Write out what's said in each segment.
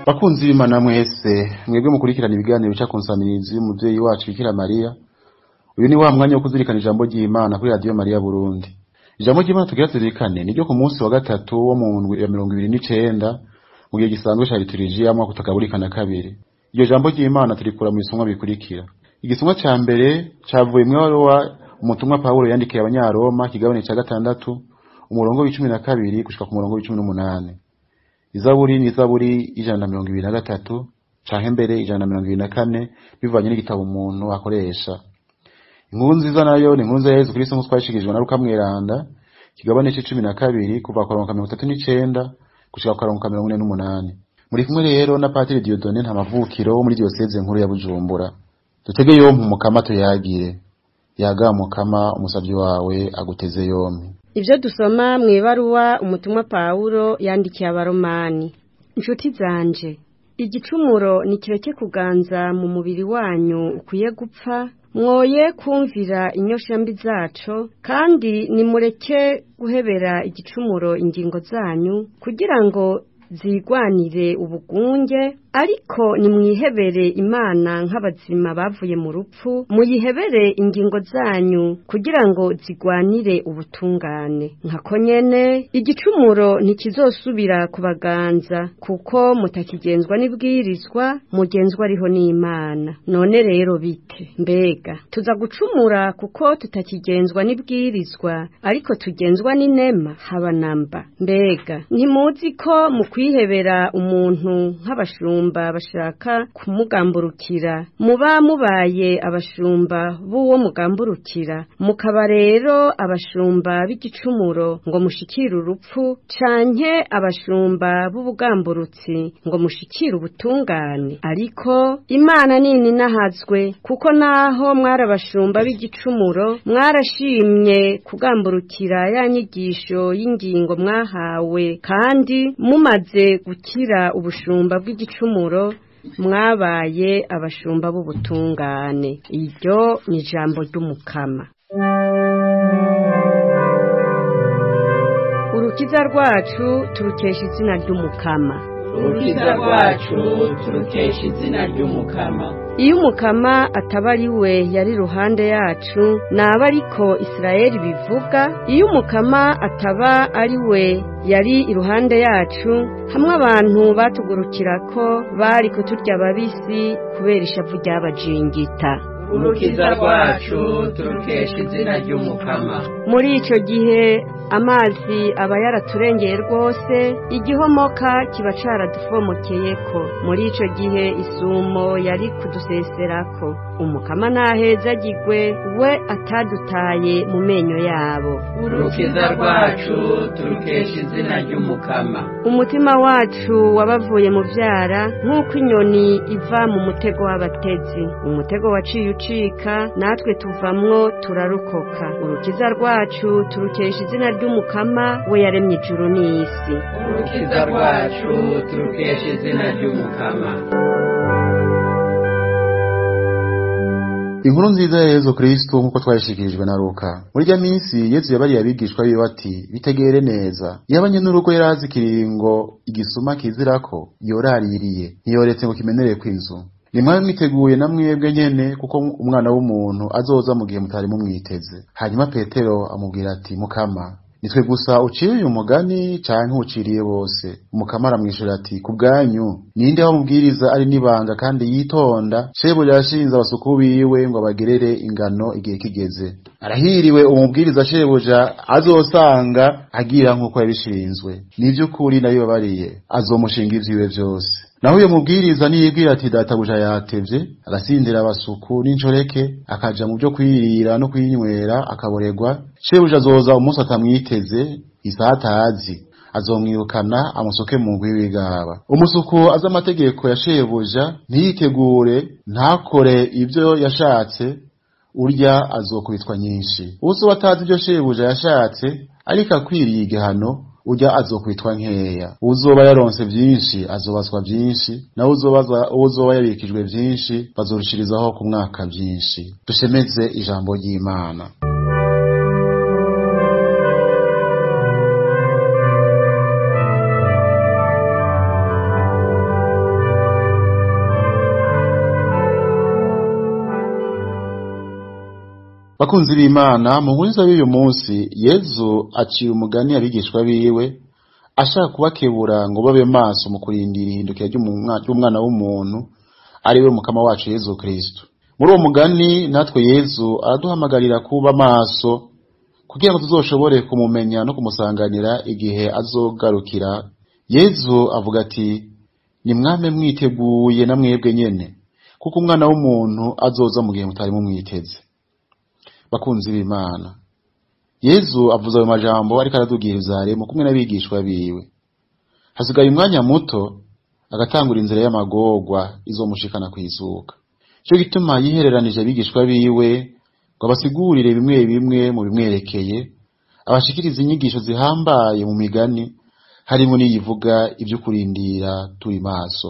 Bakunzi b'Imana mwese, mwebwe mukurikirana ibiganiro bica ku nsamirizi y'umuvyeyi wacu Bikira Mariya, uyu ni wa mwanya wo kuzirikana ijambo ry'Imana kuri Radio Mariya Burundi. Ijambo ry'Imana tugira tuzirikane niryo ku munsi wa gatatu wo mu ndwi ya 2029 mu gihe gisanzwe ca liturujia mwaka utakaburikana kabiri. Iryo jambo ry'Imana turikura mu bisomwa bikurikira. Igisomwa ca mbere cavuye mw'ibaruwa umutumwa Pawulo yandikiye Abanyaroma, kigabane ca 6 umurongo w'12 gushika ku murongo w'18. Izaburi ni Izaburi 123 canke mbere 124 bivanye n'igitabo umuntu akoresha. Inkuru nziza nayo ni inkuru nziza ya Yezu Kristo nk'uko twashikirijwe na Luka Mweranda, kigabane c'12 kuva ku karongo ka 39 gushika ku karongo ka 48. Muri kumwe rero na Patiri Dieudonné Ntamavukiro wo muri Diocese nkuru ya Bujumbura. Dutege yompi Mukama tuyagire. Yaga Mukama umusavyi wawe aguteze yompi. Ibyo dusoma mu ibaruwa umutumwa Pawulo yandikiye Abaromani. Inshuti zanje, igicumuro nikireke kuganza mu mubiri wanyu ukwiye gupfa, mwoye kumvira inyoshambi zaco, kandi nimureke guhebera igicumuro ingingo zanyu kugira ngo zigwanire ubugunge, ariko nimwihebere Imana nk'abazima bavuye mu rupfu, muyihebere ingingo zanyu kugira ngo zigwanire ubutungane. Nkako nyene igicumuro ntikizosubira kubaganza, kuko mutakigenzwa n'ibwirizwa, mugenzwa ariho n'Imana. None rero bite? Mbega tuza gucumura kuko tutakigenzwa n'ibwirizwa, ariko tugenzwa n'inema? Haba namba. Mbega ntimuzi ko mu kwihebera umuntu nk'abashumba bashaka kumugamburukira, muba mubaye abashumba b'uwo mugamburukira, mukaba rero abashumba b'igicumuro ngo mushikire urupfu, canke abashumba b'ubugamburutsi ngo mushikire ubutungane? Ariko Imana nini nahazwe, kuko naho mwari abashumba b'igicumuro, mwarashimye kugamburukira ya nyigisho y'ingingo mwahawe, kandi mumaze gukira ubushumba bw'igicumuro, mwabaye abashumba b'ubutungane. Iryo ni ijambo ry'Umukama. Urukiza rwacu turukesha izina ry'Umukama. Urukiza rwacu turukesha izina ry'Umukama. Iyo Umukama ataba ari we yari ruhande yacu, naba ariko Israeli bivuga. Iyo Umukama ataba ari we yari iruhande yacu, hamwe abantu batugurukirako bari kuturya babisi kubera ishavu ry'abajingita. Urukiza rwacu turukesha izina ry'Umukama. Muri ico gihe amazi aba yaraturengeye rwose, igihomoka kiba caradufomokeyeko. Muri ico gihe isumo yari kuduseserako. Umukama nahezagirwe, we atadutaye mu menyo yabo. Urukiza rwacu turukesha izina ry'Umukama. Umutima wacu wabavuye mu vyara nk'uko inyoni iva mu mutego w'abatezi. Umutego waciye ucika, natwe tuvamwo turarokoka. Urukiza rwacu turukesha izina ry'Umukama, we yaremye ijuru n'isi. Urukiza rwacu turukesha izina ry'Umukama. Inkuru nziza ya Yezu Kristo nkuko twayishikirijwe na Luka. Muri rya minsi Yezu yabariye abigishwa biwe ati: bitegere neza. Yabanye n'urugo yarazi ikiringo igisuma kizirako, yoraririye, ntiyoretse ngo kimenere kw'inzu. Nimwabe mwiteguye na mwebwe nyene, kuko umwana w'umuntu azoza mu gihe mutari mumwiteze. Hanyuma Petero amubwira ati: Mukama, nitwe gusa uciye uyu mugani canke uciriye bose? Umukama aramwishura ati: ku bwanyu ninde wamubwiriza ari nibanga kandi yitonda, shebuja yashinze abasuku biwe ngo abagerere ingano igihe kigeze. Arahiriwe umubwiriza shebuja azosanga agira nk'uko yabishinzwe. Nivy'ukuri nabibabariye, azomushinga ivyiwe vyose. Naho uyo mubwiriza niyibwira ati databuja yatevye, agasindira abasuku n'inshoreke, akaja mu byo kwirira no kwinywera akaboregwa, shebuja azoza umunsi atamwiteze, isaha atazi, azomwirukana amusoke mu ngwi w'igaba. Umusuku azi amategeko ya shebuja, ntiyitegure, ntakore ibyo yashatse, urya azokubitwa nyinshi. Uwuzoba atazi ibyo shebuja yashatse, ariko akwiriye igihano, urya azokwitwa nkeya. Uzoba yaronse byinshi azobazwa byinshi, nawe uzoba yabikijwe byinshi bazorushirizaho ku mwaka byinshi. Dushemeze ijambo ry'Imana. Bakunzi b'Imana, mu nkuru y'uyu munsi Yezu aciye umugani abigishwa biwe ashaka kubakebura ngo babe maso mu kurindira ihindukira ry'umwana w'umuntu, ari we Mukama wacu Yezu Kristo. Muri uwo mugani natwe Yezu araduhamagarira kuba maso kugira ngo tuzoshobore kumumenya no kumusanganira igihe azogarukira. Yezu avuga ati: nimwame mwiteguye na mwebwe nyene, kuko umwana w'umuntu azoza mu gihe mutari mumwiteze. Bakunzi b'Imana, Yezu avuze ayo majambo ariko araduga i Yerusalemu kumwe n'abigishwa biwe. Hasigaye umwanya muto agatangura inzira y'amagorwa izomushikana kw'izuka. Ico gituma yihereranije abigishwa biwe ngo abasigurire bimwe bimwe mu bimwerekeye, abashikirize inyigisho zihambaye mu migani, harimwo n'iyivuga ivyo kurindira turi maso.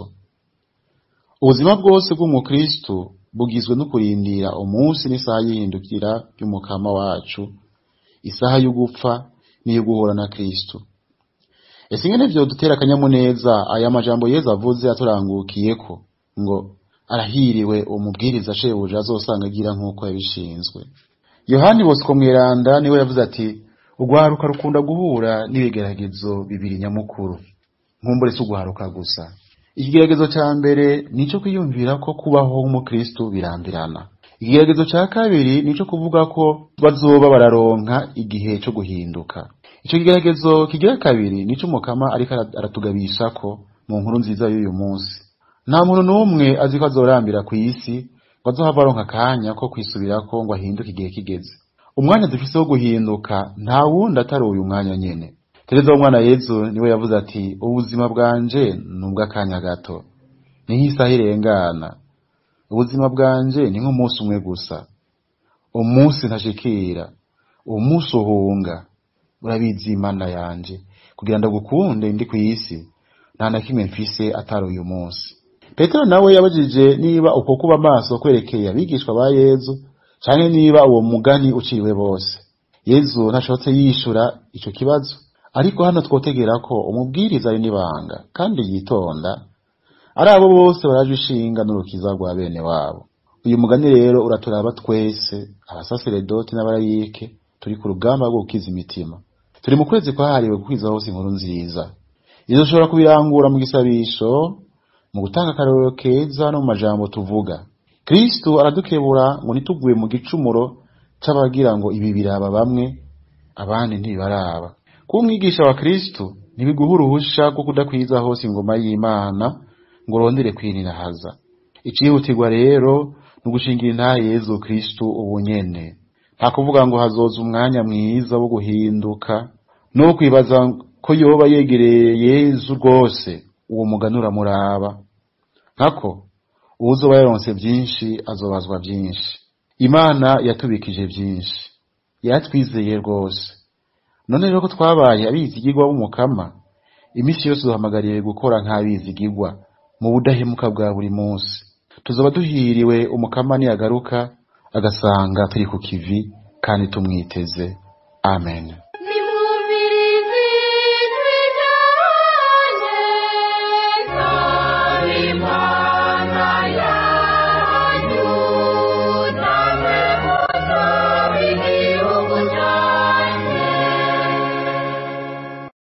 Ubuzima bwose bw'umukristo bugizwe no kurindira umunsi n'isaha y'ihindukira ry'Umukama wacu, isaha y'ugupfa n'iyo guhura na Kristo. Ese ingene vyodutera akanyamuneza aya majambo Yezu avuze aturangukiyeko ngo arahiriwe umubwiriza shebuja azosanga agira nk'uko yabishinzwe. Yohani Bosco Mweranda niwe yavuze ati: ugwaruka rukunda guhura n'ibigeragezo bibiri nyamukuru. Nkumbure si ugwaruka gusa. Ikigeragezo ca mbere nico kwiyumvira ko kubaho nk'umukristo birambirana. Ikigeragezo ca kabiri nico kuvuga ko bazoba bararonka igihe co guhinduka. Ico kigeragezo kigira kabiri nico Mukama ariko aratugabishako mu nkuru nziza y'uyu munsi. Nta muntu n'umwe azi ko azorambira kw'isi ngo azohava aronka akanya ko kwisubirako ngo ahinduke igihe kigeze. Umwanya dufise wo guhinduka nta wundi atari uyu mwanya nyene. Tereza w'umwana Yezu niwe yavuze ati: ubuzima bwanje ni ubw'akanya gato, ni nk'isaha irengana. Ubuzima bwanje ni nk'umunsi umwe gusa, umunsi ntashikira, umunsi uhunga. Urabizi Imana yanje, kugira ndagukunde ndi kw'isi, nta na kimwe mfise atari uyu munsi. Petero nawe yabajije niba uko kuba maso kwerekeye abigishwa ba Yezu canke niba uwo mugani uciriwe bose. Yezu ntashobotse yishura ico kibazo, ariko hano twotegera ko umubwiriza ari nibanga kandi yitonda, ari abo bose baraje ishinga n'urukiza rwa bene wabo. Uyu mugani rero uraturaba twese, abasaseredoti n'abarayike, turi ku rugamba rwo gukiza imitima. Turi mu kwezi kwahariwe gukwiza hose inkuru nziza. Izo ushobora kubirangura mu gisabisho, mu gutanga akarorero keza no mu majambo tuvuga. Kristo aradukebura ngo ntituguye mu gicumuro c'abagira ngo ibi biraba bamwe, abandi ntibibaraba. Kuba umwigisha wa Kristo ntibiguha uruhusha rwo kudakwiza hose ingoma y'Imana ngo urondere kwininahaza. Icihutirwa rero ni ugushingira intahe Yezu Kristo ubu nyene. Nta kuvuga ngo hazoza umwanya mwiza wo guhinduka, no kwibaza ko yoba yegereye Yezu rwose, uwo mugani uramuraba. Nkako uwuzoba yaronse byinshi azobazwa byinshi. Imana yatubikije byinshi, yatwizeye rwose. None rero ko twabaye abizigirwa b'Umukama, iminsi yose duhamagariye gukora nk'abizigirwa mu budahemuka bwa buri munsi. Tuzoba duhiriwe Umukama niyagaruka agasanga turi ku kivi kandi tumwiteze. Amen.